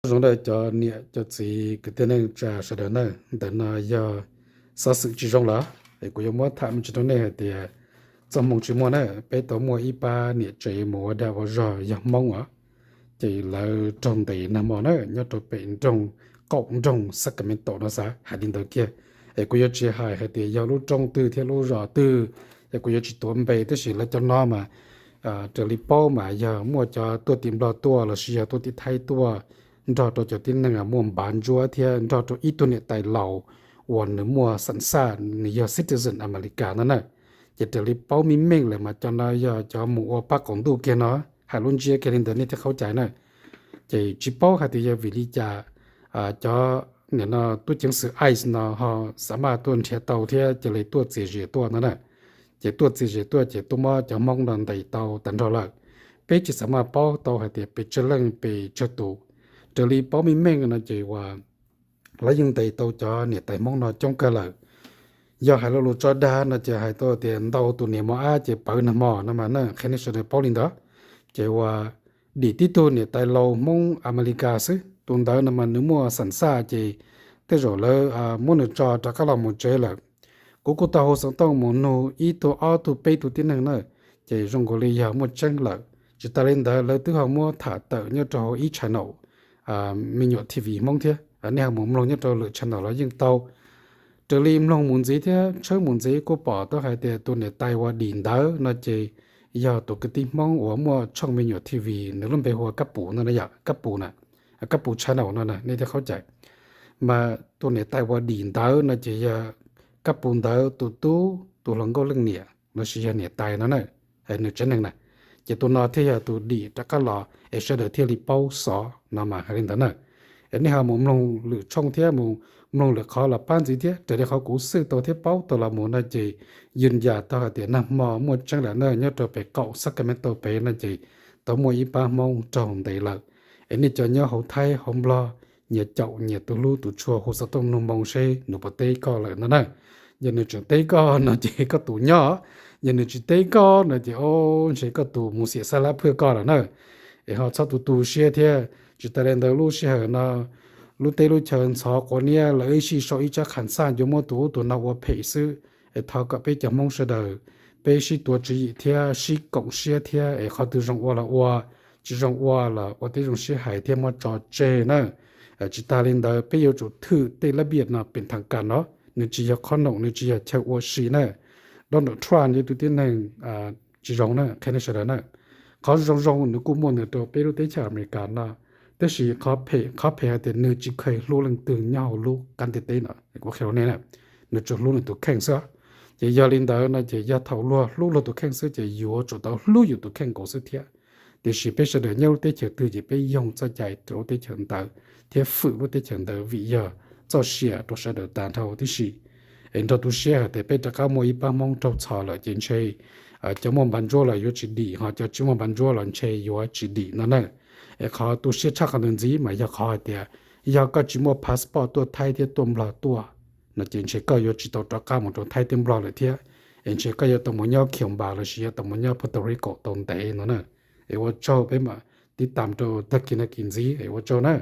Nyob zoo nawb cov niam cov txiv kwv tij neej tsa sawv daws nawb, ntawm no yog xov xwm tsis zoo lawm es kuv yuav muab tham me ntsis rau nej hais tias txoj hmoo tsis muaj na, peb tau muaj ib pab niam tsev mus ua dag ua zog yog Hmoob os, ces lawv raug ntes nag hmo na nyob rau pem nroog, qaum nroog Sacramento no xav hais li ntawd kiag. Es kuv yuav tsis hais hais tias yog lub roob twg thiab lub zos twg, es kuv yuav tsis tuav npe, tab sis lawv cov no mas raws li paub mas yog muaj cov tuaj tim Nplog tuaj lossis yog tuaj tim Thaib tuaj nrog rau cov tib neeg muaj npav ntsuab thiab nrog rau ib tug niam tais laus uas nws muaj xam xaj, nws yog citizen America no na. Ces raws li paub meej meej lawm mas cov no yog cov mus ua pab qaum ntuj kiag no, hais lub ntsiab kiag li ntawd nej thiaj qhaub cai na. Ces tsis paub hais tias yog vim li cas cov niam no tub ceev xwm ICE no ho xam maj tuaj nrhiav tau thiab cia li tuaj txias zes tuaj no na. Ces tuaj txias zes tuaj ces tuaj muab cov Hmoob no ntes tau tag nrho lawm. Peb tsis xam maj paub tau hais tias pes tsawg leej pes tsawg tus. Raws li paub meej meej no ces uas lawv yeej ntes tau cov niam tais Hmoob no coob kawg lawm. Yog hais lo lus tso dag no ces hais tau tias ntau tus niam mos ab ces pawv nag hmo no mas na, qhia nej sawv daws paub li ntawd. Ces uas dim tib tug niam tais laus Hmoob Amelikas xwb, tus ntawd no mas nws muaj xam xaj ces tej zaum lawv muab nws tso rov qab los mus tsev lawm. Kuv kuj tau hu xov tooj mus nug ib tug ob tug peb tug tib neeg na, ces zoo nkaus li yog muaj tseeb lawm. Tsis tas li ntawd lawv twb ho muab tham tawm nyob rau hauv ib channel me nyuam T V Hmoob thiab, nej ho mus mloog nyob rau lwm channel los yeej tau. Raws li mloog mus ntxiv thiab tshawb mus ntxiv kuj pom tau hais tias tus niam tais uas dim ntawd no ces yog tus kwv tij Hmoob uas muaj tshooj me nyuam T V, nws lub npe hu ua Kab Pus no yom, Kab Pus na, Kab Pus channel no na nej thiaj qhaub cai. Mas tus niam tais uas dim ntawd no ces yog Kab Pus ntawd tus tub tus hluas nkauj leej niam lossis yog niam tais no na, nws tsev neeg na. Ces tus no thiaj yog tus dim rov qab los es sawv daws thiaj li paub xov no mas hais li ntawd na. Es nej ho mus mloog lwm tshooj thiab mus mloog lwm qhov los pab ntxiv thiab, raws li qhov kuv xwj tau thiab paub tau los mus no ces yeej yam tau hais tias nag hmo muaj tseeb lawm na, nyob rau pem qaum Sacramento pem no ces tau muaj ib pab Hmoob raug ntes lawm. Es nej cov nyob hauv Thaib hauv Nplog, nyias caum nyias tus hlub tus tshua hu xov tooj nug moo seb nws puas teb koj lawm no na. Yog nws tseem teb koj no ces koj tus nyob, yog nws tsis teb koj no ces o, ntshe koj tus mus xiam xab lab phwj koj lawm na. Es ho txhob tu tu siab thiab. Tsis tas li ntawd lub sij hawm no lub teb lub chaw ntxhov quav niab, lawv ib sij sau ib tsab qhas xaj yuav muab tus ub tus no ua phem xwb. Es thov kom peb cov Hmoob sawv daws peb sib tuav tswv yim thiab sib koom siab thiab es qhov twg zoo ua los ua, tsis zoo ua los ua tib zoo sib hais thiab muab tso tseg na. Tsis tas li ntawd peb yuav tsum thwm tej lab piam no pem thaj kas no, nws tsis yog qhov noom, nws tsis yog chaw ua si na. Donald Trump yog tus tib neeg tsis zoo na, qhia nej sawv daws na. Qhov zoo zoo nws kuj muaj nws rau peb lub teb chaws Amelikas no, tab sis qhov phem hais tias nws tsis kheev hlub leej twg nyob hauv lub qab ntiaj teb no, kuv qhia rau nej na, nws tsuas hlub nws tus kheej xwb. Ces yog li ntawd no ces yog thaum luag hlub luag tus kheej xwb ces yuav tsum tau hlub yus tus kheej nkaus xwb thiab. Tiam sis peb sawv daws nyob lub teb chaws twg ces peb yoog txoj cai rau lub teb chaws ntawd thiab fwm lub teb chaws ntawd vim yog txoj sia rau sawv daws tag nrho tib si. Es nrog tu siab hais tias peb rov qab muaj ib pab Hmoob raug txhom lawm ces ntshe cov muaj npav ntsuab los yuav tsis dim, ho cov tsis muaj npav ntsuab los ntshe yuav tsis dim no na. Es qhov tu siab tshaj qhov ntawd ntxiv mas yog qhov hais tias yog koj tsis muaj passport tuaj Thaib thiab tuaj Nplog tuaj no ces ntshe koj yuav tsis tau rov qab mus rau Thaib thiab Nplog lawm thiab. Es ntshe koj yuav tau mus nyob Cuba lossis yuav tau mus nyob Puerto Rico tau ntev no na. Es ua tsaug peb mam tiv tam rau tag kis no kis ntxiv es ua tsaug na.